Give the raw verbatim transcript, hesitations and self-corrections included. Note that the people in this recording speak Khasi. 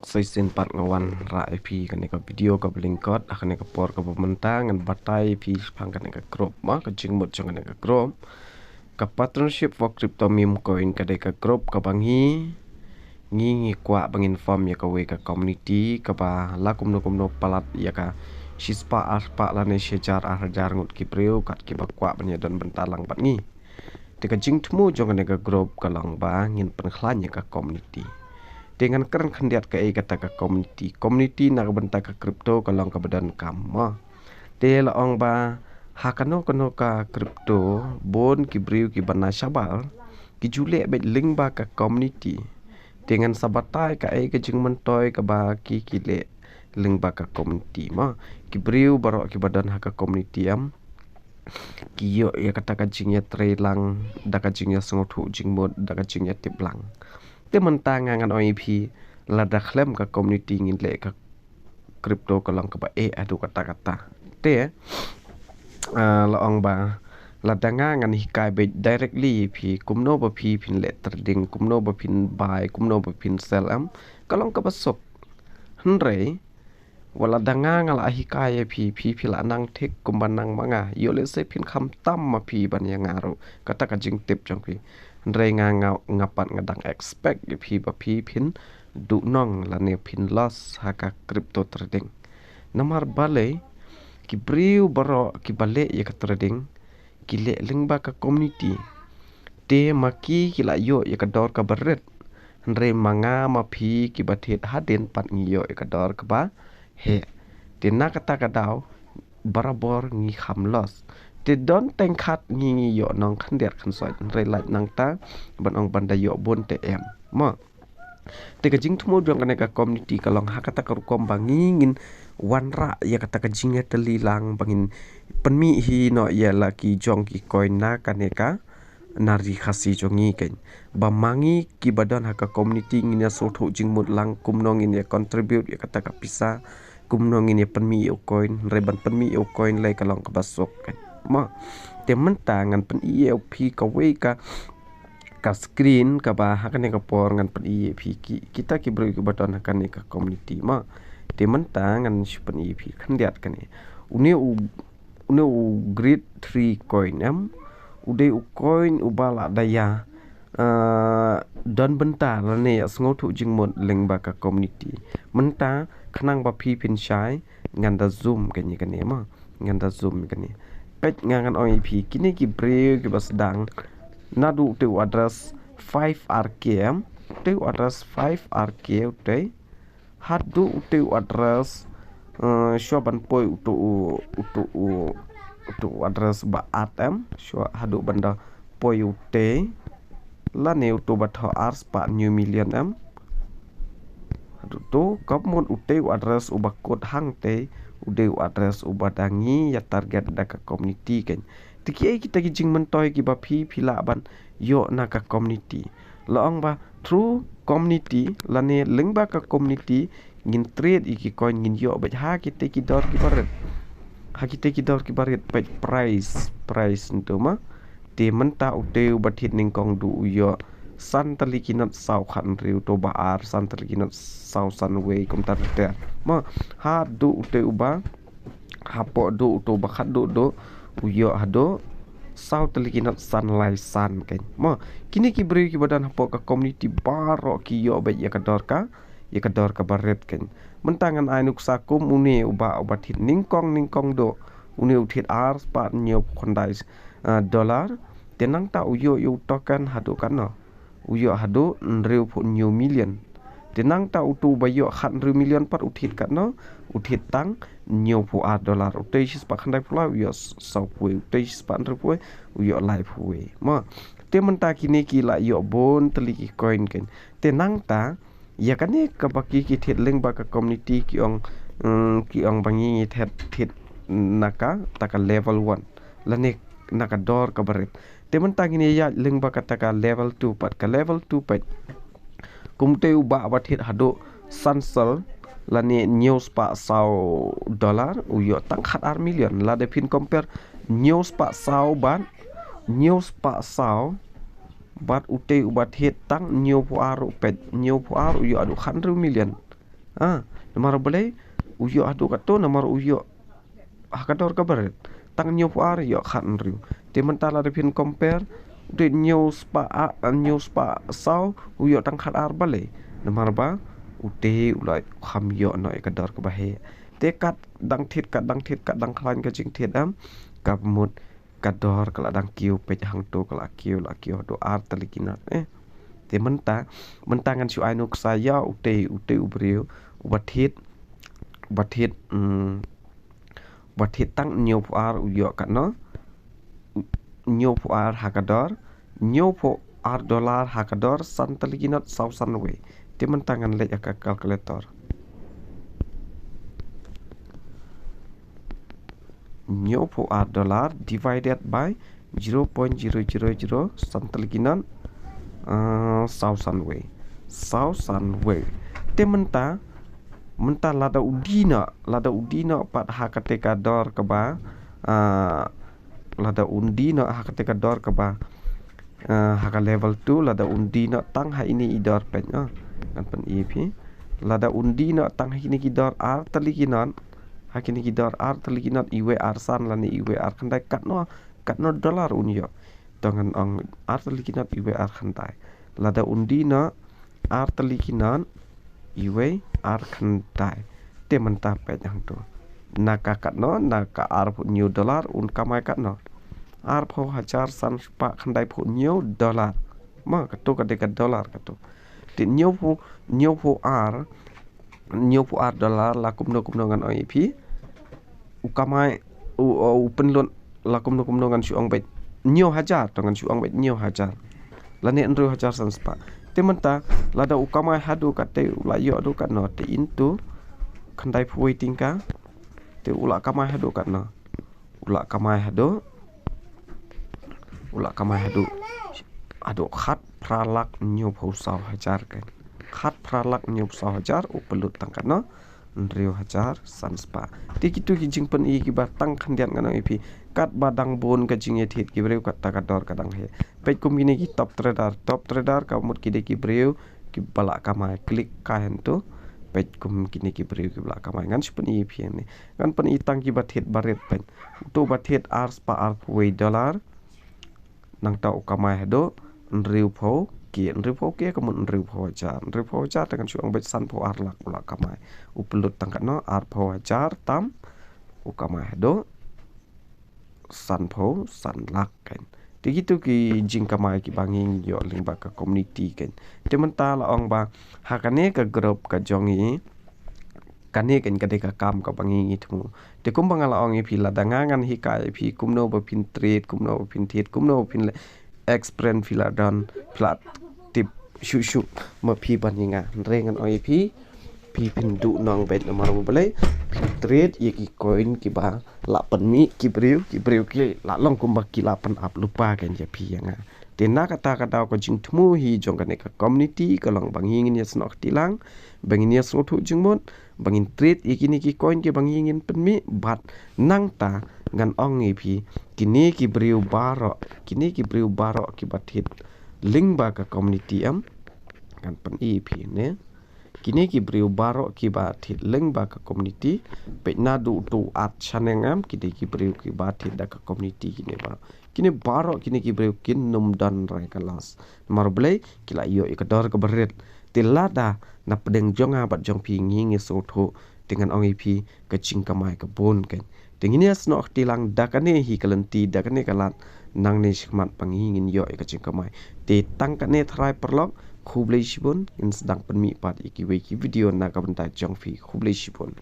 Shisien pat nga wanrah ïa phi kane ka video kaba lyngkot, ha kane ka por kaba mynta ngan batai ïa phi shaphang kane ka group, ma, ka jingmut jong kane ka group. Ka Partnership for Crypto Meme Coin ka dei ka group kaba ngi, ngi, ngi kwah ba ngin form ïa kawei ka community kaba la kumno kumno palat ïa ka shispah arspah lane shihajar arhajar ngut ki briew kat kiba kwah ban ïadon bynta lang bad ngi. Te ka jingthmu jong kane ka group ka long ba ngin pynkhlaiñ ïa ka community. Te ngan kren khyndiat kaei kata ka community. Community na ka bynta ka crypto ka long kaba donkam, ma. Te la ong ba ha kano kano ka crypto, bun ki briew kiba na shabar ki ju leh beit lyngba ka community. Te ngan sa batai kaei ka jingmyntoi kaba ki, ki leh lyngba ka community, ma. Ki briew baroh kiba don ha ka community, em, ki ïoh ïa kata ka jingïatreilang da ka jingïasngewthuh jingmut, da ka jingïatip lang. Te mynta nga ngan ong ïa phi, lada khlem ka community ngin leh ka crypto ka long kaba eh haduh katta katta. Te, ah, la ong ba lada nga ngan hikai beit directly ïa phi kumno ba phi phin leh trading, kumno ba phin buy, kumno ba phin sell, em, ka long kaba suk. Hynrei wat lada nga nga la hikai ïa phi, phi, phi la nang thik kumba nang ma nga, ïoh lehse phin kham tam ma phi ban ïa nga ruh, kata ka jingtip jong phi. Hynrei nga, nga, nga pat nga dang expect ïa phi ba phi phin duh nong lane phin loss ha ka crypto trading. Namar balei? Ki briew baroh kiba leh ïa ka trading ki leh lyngba ka community. Te ma ki ki la ïoh ïa ka dor kaba rit. Hynrei ma nga ma phi kiba thied hadien pat ngi ïoh ïa ka dor kaba heh. Te na kata ka daw barabor ngi kham loss. Te don teng khat ngi, ngi ïoh nong khyndiat khynsoit. Hynrei lait nangta ban ong ban da ïoh bun te em, ma. Te ka jingthmu jong kane ka community ka long ha kata ka rukom ba ngi ngin wanrah ïa kata ka jingïatylli lang, ba ngin pynmih hi noh ïa la ki jong ki coin na kane ka, na ri Khasi jong ngi keiñ. Ba ma ngi kiba don ha ka community ngin ïa sngewthuh jingmut lang kumno ngin ïa contribute ïa kata ka pisa, kumno ngin ïa pynmih ïa u coin, hynrei ban pynmih ïa u coin lei ka long kaba suk keiñ, ma. Te mynta ngan pyni ïa phi kawei ka ka screen kaba ha kane ka por ngan pyni ïa phi ki, kita ki briew kiba don ha kane ka community, ma. Te mynta ngan shu pyni ïa phi khyndiat kane. Une u, une u grade three coin, em. U dei u coin uba la da ïa, ah, don bynta lane ïa sngewthuh jingmut lyngba ka community. Mynta khnang ba phi phin shai ngan da zoom kane, kane, ma. Ngan da zoom kane. Peit nga ngan ong ïa phi kine ki briew kiba sdang naduh utei u address five R K, em. Utei u address five R K utei. Haduh utei u address, eh, shuwa ban poi utu u, utu u, utu u address ba at, em. Shuwa haduh ban da poi utei. Lane utu ba thoh ar spah hynñiew million, em. Haduh tu, ka mut utei u address uba kut hangtei, u dei u address uba dang ngi ïa target da ka community keiñ. Te kiei kita ki jingmyntoi kiba phi, phi lah ban ïoh na ka community. La ong ba through community, lane lyngba ka community, ngin trade ïa ki coin, ngin ïoh beit ha kitei ki dor kiba rit. Ha kitei ki dor kiba rit, peit price, price ntu, ma. Te mynta utei uba thied nyngkong duh u ïoh san tylli ki not saw khathynriew, utu ba ar san tylli ki not saw san wei, kumta ter ter. Ma, haduh utei uba, hapoh duh utu ba khatduh duh u ïoh haduh saw tylli ki not san lai san keiñ. Ma, kine ki briew kiba don hapoh ka community baroh ki ïoh beit ïa ka dor ka, ïa ka dor kaba rit keiñ. Mynta ngan ai nuksa kum une u bah uba thied nyngkong nyngkong duh, une u thied ar spah hynñiewphew khyndai, eh, dollar. Te nangta u ïoh ïa u token haduh katno? U ïoh haduh hynriewphew hynñiew million. Te nangta utu uba ïoh khathynriew million pat u thied katno? U thied tang hynñiewphew ar dollar. Utei shispah khyndaiphew lai u ïoh sawphew wei. Utei shispah hynriewphew wei u ïoh laiphew wei. Ma, te mynta kine ki la ïoh bun tylli ki coin keiñ. Te nangta ïa kane kaba ki, ki thied lyngba ka community ki ong, mm, ki ong ba ngi ngi thied, thied na kata ka level one, lane na ka dor kaba rit. Te mynta ngin ïa ïaid lyngba kata ka level two pat, ka level two pat. Kumtei u bah ba thied haduh san sel lane hynñiew spah saw dollar u ïoh tang khat ar million. Lada phin compare hynñiew spah saw bad hynñiew spah saw bad utei uba thied tang hynñiewphew ar, u peit hynñiewphew ar u ïoh haduh khathynriew million. Ah, namar balei u ïoh haduh katto, namar u ïoh ha ka dor kaba rit. Tang hynñiewphew ar ïoh khathynriew. Te mynta lada phin compare, u te hynñiewspah, ah, hynñiewspah saw u ïoh tang khatar, balei? Namar ba u te u la kham ïoh noh ïa ka dor kaba heh. Te kat dang thied, kat dang thied, kat dang khlaiñ ka jingthied, em, ka mut ka dor ka la dang kiew, peit hangto ka la kiew, la kiew haduh ar tylli ki not, eh. Te mynta, mynta ngan shu ai nuksa ïa u te, u te u briew uba thied, uba thied, mm, uba thied tang hynñiewphew ar u ïoh katno, u, hynñiewphew ar ha ka dor, hynñiewphew ar dollar ha ka dor san tylli ki not saw san wei. Te mynta ngan leit ha ka calculator. Hynñiewphew ar dollar divided by zero point zero zero zero san tylli ki not, ah, saw san wei. Saw san wei. Te mynta, mynta lada u die noh, lada u die noh pat ha kata ka dor kaba, ah, lada u die noh ha kata ka dor kaba, ah, ha ka level two, lada u die noh tang ha ine i dor, peit, ah, ngan pyni ïa phi. Lada u die noh tang ha kine ki dor ar tylli ki not, ha kine ki dor ar tylli ki not, iwei ar san lane iwei ar khyndai, katno, katno dollar un ïoh? To ngan ong ar tylli ki not, iwei ar khyndai. Lada u die noh ar tylli ki not, iwei ar khyndai. Te mynta peit hangto. Na ka katno, na ka arphew hynñiew dollar un kamai katno? Arphew hajar san spah khyndaiphew hynñiew dollar. Ma kato ka dei ka dollar kato. Te hynñiewphew, hynñiewphew ar, hynñiewphew ar dollar la kumno kumno ngan ong ïa phi. U kamai, u, u pynlut la kumno kumno ngan shu ong beit hynñiew hajar, to ngan shu ong beit hynñiew hajar. Lane hynriew hajar san spah. Te mynta lada u kamai haduh katte, u la ïoh haduh katno, te into khyndaiphew wei tyngka. Te u la kamai haduh katno? U la kamai haduh, u la kamai haduh, haduh khatphra lak hynñiewphew saw hajar, kan. Khatphra lak hynñiewphew saw hajar, u pynlut tang katno? Hynriew hajar san spah. Te kito ki jingpyni kiba tang khyndiat ngan ong ïa phi. Katba dang bun ka jingïathied ki briew, katta ka dor ka dang heh. Peit kum kine ki top trader, top trader ka mut ki dei ki briew kiba la kamai. Click kai hangto. Peit kum kine ki briew kiba la kamai. Ngan shu pyni ïa phi hangne. Ngan pyni tang kiba thied barit, peit. Uto ba thied ar spah arphew wei dollar. Nangta u kamai haduh hynriewphew K, hynriewphew K ka mut hynriewphew hajar, hynriewphew hajar te ngan shu ong beit sanphew ar lak u la kamai. U pynlut tang katno? Arphew hajar tam, u kamai haduh sanphew san lak, kan. Te kito ki jingkamai kiba ngi ïoh lyngba ka community, kan. Te mynta la ong ba ha kane ka group ka jong ngi, kane, kan, ka dei ka kam kaba ngi ngi thmu. Te kumba nga la ong ïa phi, lada nga ngan hikai ïa phi kumno ba phin trade, kumno ba phin thied, kumno ba phin leh, experience phi la don, phi la tip shuh shuh ma phi ban ïa nga. Hynrei ngan ong ïa phi, phi phin duh nong beit, namar balei? Phin trade ïa ki coin kiba la pynmih ki briew, ki briew ki la long kumba ki la pynap lypa, kan, ïa phi ïa nga. Te na kata ka daw ka jingthmu hi jong kane ka community ka long ba ngi ngin ïasnoh kti lang, ba ngin ïasngewthuh jingmut, ba ngin trade ïa kine ki coin kiba ngi ngin pynmih. Bad nangta ngan ong ïa phi, kine ki briew baroh, kine ki briew baroh kiba thied lyngba ka community, em, ngan pyni ïa phi ne. Kine ki briew baroh kiba thied lyngba ka community, peit naduh uto u Art Shaneng, em, ki dei ki briew kiba thied da ka community kine baroh. Kine baroh kine ki briew kin nym don re ka loss. Namar balei? Ki la ïoh ïa ka dor kaba rit. Te lada na pdeng jong nga bad jong phi ngi ngi sngewthuh, te ngan ong ïa phi ka jingkamai ka bun, kan. Te ngin ïasnoh kti lang da kane hi ka lynti, da kane ka lad, nangne shakhmat ba ngi ngin ïoh ïa ka jingkamai. Te tang kane tharai paralok, khublei shibun, ngin sdang pynmih pat ïa kiwei ki video na ka bynta jong phi, khublei shibun.